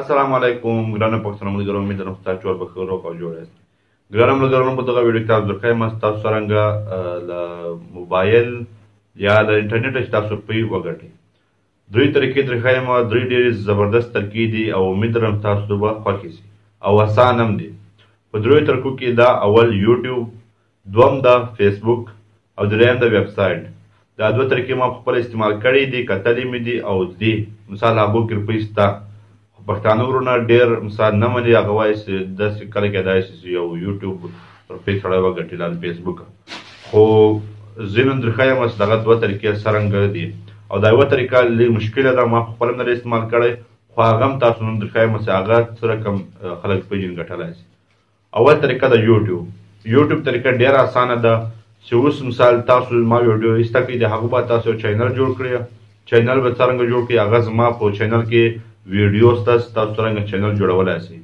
السلام علیکم ګرانو پښتنو ملګرو، امید لرم تاسو ټول به ښه روغ او جوړ یاست. ګرانو ملګرو، په دغه ویډیو کې تاسو درښایم تاسو څرنګه له موبایل یا له انټرنیټه چې تاسو روپۍ وګټئ. درې طریقې درښایم، درې ډېرې زبردست طریقې دي او امید لرم تاسو به خوښې سي او اسان هم دي. په دریو طریقو کې دا اول یوټیوب، دوم د فیسبوک او دریم د ویب سایټ. دا دوه طریقې ما په خپله استعمال کړې دي، کتلې مې دي او دي مثال هغو کې روپۍ شته. خو پښتانه وروڼه ډېر مثال نه مني، هغه وایي چې داسې کله کېدای شي چې یو یوټیوب روپۍ سړی وګټي له فیسبوکه. خو زه نن درښایم چې دغه دوه طریقې څرنګه دي او دا یوه طریقه لږ مشکله ده، ما په خپله هم نه استعمال کړی، خو هغه هم تاسو نن درښایم چې هغه څه رقم خلک روپۍ ځینې ګټلی شي. اول طریقه د یوټیوب. یوټیوب طریقه ډېره اسانه ده چې اوس مثال تاسو ما ویډیو ایسته کړئ، د هغه بعد تاسو یو چینل جوړ کړئ. چینل به څرنګه جوړ کړئ؟ هغه زما په چینل کې ویډیو شته چې تاسو څرنګه چینل جوړولای شئ.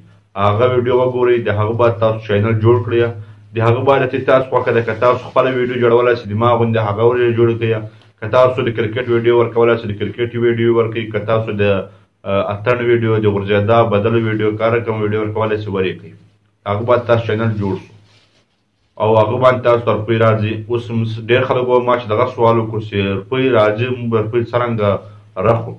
هغه ویډیو وګورئ، د هغه بعد تاسو چینل جوړ کړئ. د هغه بعد چې تاسو خوښه ده که تاسو خپله ویډیو جوړولای شئ، د ما غوندې هغه ویډیو جوړ کړئ. که تاسو د کرکټ ویډیو ورکولای شئ، د کرکټ ویډیو ورکړئ. که تاسو د اتڼ ویډیو، د غورځېدا بدلو ویډیو، که رقم ویډیو ورکولای شئ ورې کړئ. هغه بعد تاسو چینل جوړ شو او هغه باندې تاسو ته روپۍ راځي. اوس ډېر خلک وایي ما چې دغه سوال وکړو چې روپۍ راځي، موږ به روپۍ څرنګه رخو؟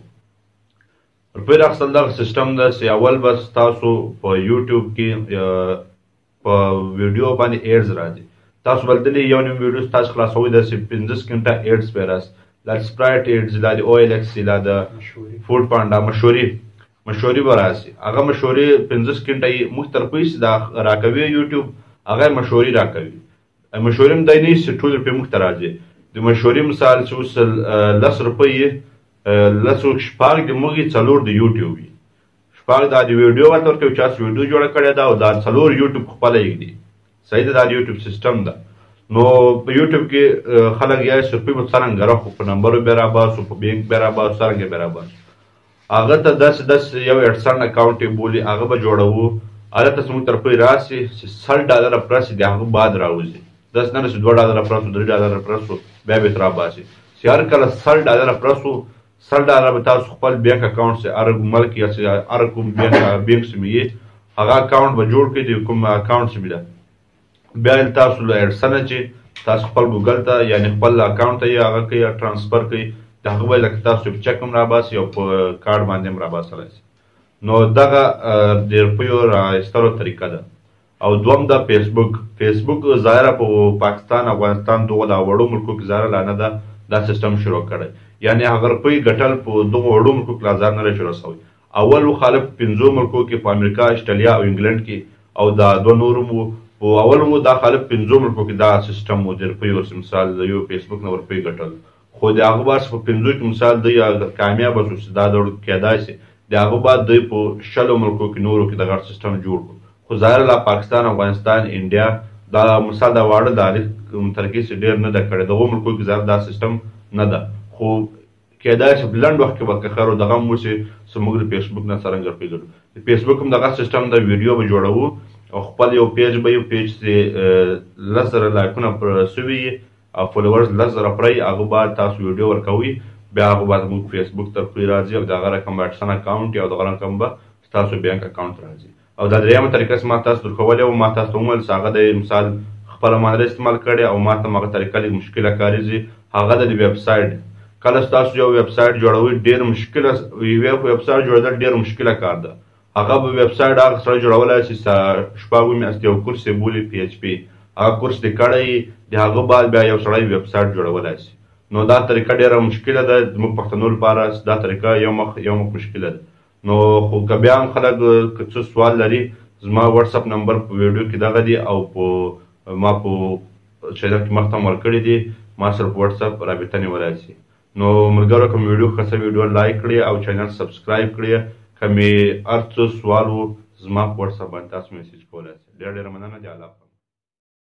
روپۍ راخیستل دغه سیستم ده چې اول به ستاسو په یوټیوب کې په ویډیو باندې ایډز راځي. تاسو به لیدلي یو نیم ویډیو ستاسو خلاصوي داسې 15 سیکنډه ایډز به راسي، لا د سپرایټ ایډز، لا د او ایل ایکس، لا د فوډ پانډا مشورې به راسي. هغه مشورې 15 سیکنډه یې موږ ته روپۍ چې دا راکوي یوټیوب، هغه مشورې راکوي. مشورې هم دی نه چې ټول روپۍ موږ ته راځي. د مشورې مثال چې اوس لس روپۍ یې، لسو شپږ د موږ یې، څلور د یوټیوب وي. شپږ دا د ویډیو ورته ورکوي چې تاسو ویډیو جوړه کړې ده او دا څلور یوټیوب خپله ږدي. صحیح ده، دا د یوټیوب سیستم ده. نو په یوټیوب کې خلک یې چې روپۍ به څرنګه راخو، په نمبرو به راباسو، په بینک به راباسو، څرنګه به راباسو. هغه ته داسې داسې یو اډسن اکاونټ یې بولي، هغه به جوړوو. هلته چې موږ ته روپۍ راسي چې سل ډالره پرسي، د هغه بعد راوځي. داسې نه ده چې دوه ډالره پرسو، درې ډالره پرسو، بیا به یې راباسي. چې هر کله سل ډالره پرسو، سل ډالره به تاسو خپل بینک اکاونټ چې هر ملک یا چې هر کوم بینک چې مې یې، هغه اکاونټ به جوړ کړئ، د کوم اکاونټ چې مې ده. بیا یې تاسو له اډسنه چې تاسو خپل ګوګل ته یعنې خپل اکاونټ ته یې هغه کوي، ټرانسفر کوي. د هغه به لکه تاسو په چک هم راباسي او په کارډ باندې هم راباسلی شي. نو دغه د روپیو را ایستلو طریقه ده. او دوم د فیسبوک. فیسبوک ظاهره په پاکستان، افغانستان دغو دا وړو ملکو کې ظاهره لا نه ده دا سیستم شروع کړی. یعنې هغه روپۍ ګټل په دغو وړو ملکو کې لا ظاهر نه دی شروع شوی. اول و خالف پنځو ملکو کې، په امریکا، اسټرالیا او انګلند کې او دا دوه نور هم وو. په اول و دا خالف پنځو ملکو کې دا سیستم و د روپیو، مثال د یو فیسبوک نه روپۍ ګټل. خو د هغه بعد په پنځو کې مثال دی کامیابه شو چې دا ډول کېدای شي. د هغه بعد دوی په شلو ملکو کې نورو کې دغه سیستم جوړ کړو. خو ظاهر لا پاکستان، افغانستان، انډیا دا مثال دا واړه د ترکیې چې ډېر نه ده کړی، دغو ملکو کې ظاهر دا سیستم نه ده. خو کېدای شي په لنډ وخت کې به که خیر و دغه هم وشي چې موږ د فیسبوک نه څرنګه روپۍ ګټو. د فیسبوک هم دغه سیستم ده، ویډیو به جوړوو او خپل یو پیج به یو پیج چې 10,000 لایکونه پر سوي او فالوورز 10,000 پرې، هغه بعد تاسو ویډیو ورکوي. بیا هغه بعد موږ فیسبوک ته روپۍ راځي او د هغه رقم به اډسن اکاونټ او دغه رقم به ستاسو بینک اکاونټ راځي. او دا درېیمه طریقه چې ما تاسو درښولې وه، ما تاسو ته وویل چې هغه د مثال خپله ما نه استعمال کړې او ما ته هم هغه طریقه لږ مشکله کارېږي. هغه د ویب سایټ. کله چې تاسو یو ویب سایټ جوړوئ، ډېر مشکله ویب سایټ جوړېدل ډېر مشکله کار ده. هغه به ویب سایټ هغه سړی جوړولی شي چې شپږو میاشتې یو کورس یې بولي پي ایچ پي، هغه کورس دې کړی، د هغه بعد بیا یو سړی ویب سایټ جوړولی شي. نو دا طریقه ډېره مشکله ده زموږ پښتنو لپاره، دا طریقه یو مخ مشکله ده. نو خو که بیا هم خلک که څه سوال لري، زما واتساپ نمبر په ویډیو کې دغه دی او په ما په چینل کې مخته هم ورکړي دي، ما سره په واتساپ رابطه نیولی شي. نو ملګرو که مې ویډیو ښه سوې، ویډیو لایک کړئ او چینل سبسکرایب کړئ. که مې هر څه سوال و، زما په واتساپ باندې تاسو میسج کولی شئ. ډېره ډېره مننه، د الله.